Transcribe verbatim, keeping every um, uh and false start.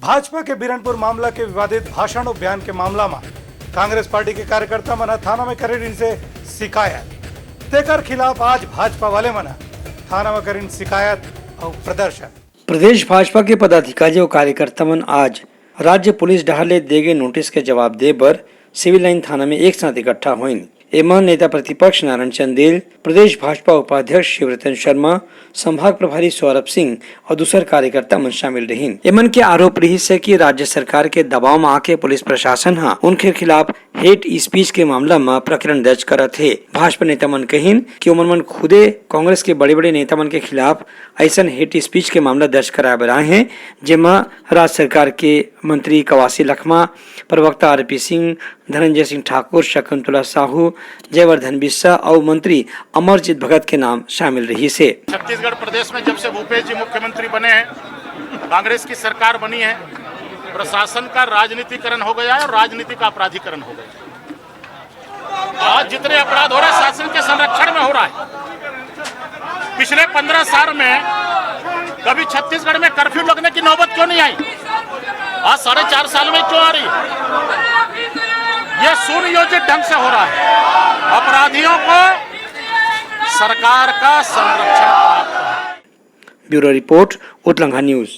भाजपा के बिरनपुर मामला के विवादित भाषण अउ बयान के मामला म कांग्रेस पार्टी के कार्यकर्ता मन ह थाना में करे रिहिसे शिकायत। तेकर खिलाफ आज भाजपा वाले मन ह थाना में करिन शिकायत अउ प्रदर्शन। प्रदेश भाजपा के पदाधिकारी अउ कार्यकर्ता मन आज राज्य पुलिस डहार ले दे गे नोटिस के जवाब दे बर सिविल लाइन थाना में एक साथ इकट्ठा होइन। एमा नेता प्रतिपक्ष नारायण चंदेल, प्रदेश भाजपा उपाध्यक्ष शिवरतन शर्मा, संभाग प्रभारी सौरभ सिंह अउ दूसर कार्यकर्ता मन शामिल रहिन। एमन के आरोप रिहिस हे कि राज्य सरकार के दबाव म आके पुलिस प्रशासन ह उनके खिलाफ हेट स्पीच के मामला म प्रकरण दर्ज करत हे। भाजपा नेता मन कहिन कि ओमन मन खुदे कांग्रेस के बड़े-बड़े नेता मन के खिलाफ अइसन हेट स्पीच के मामला दर्ज कराए बर आए हे, जेमा राज्य सरकार के मंत्री कवासी लखमा, प्रवक्ता आरपी सिंह, धनंजय सिंह ठाकुर, शकुंतला साहू, जयवर्धन बिस्सा अउ मंत्री अमरजीत भगत के नाम शामिल रहिस हे। छत्तीसगढ़ प्रदेश में जब से भूपेश जी मुख्यमंत्री बने हैं, कांग्रेस की सरकार बनी है, प्रशासन का राजनीतिकरण हो गया है और राजनीति का अपराधीकरण हो गया है। आज जितने अपराध हो रहे हैं, शासन के संरक्षण में हो रहा है। पिछले पन्द्रह साल में कभी छत्तीसगढ़ में कर्फ्यू लगने की नौबत क्यों नहीं आई? आज साढ़े चार साल में क्यों आ रही है? यह सुनियोजित ढंग से हो रहा है। अपराधियों को सरकार का संरक्षण प्राप्त है। Bureau report, Utlangha news.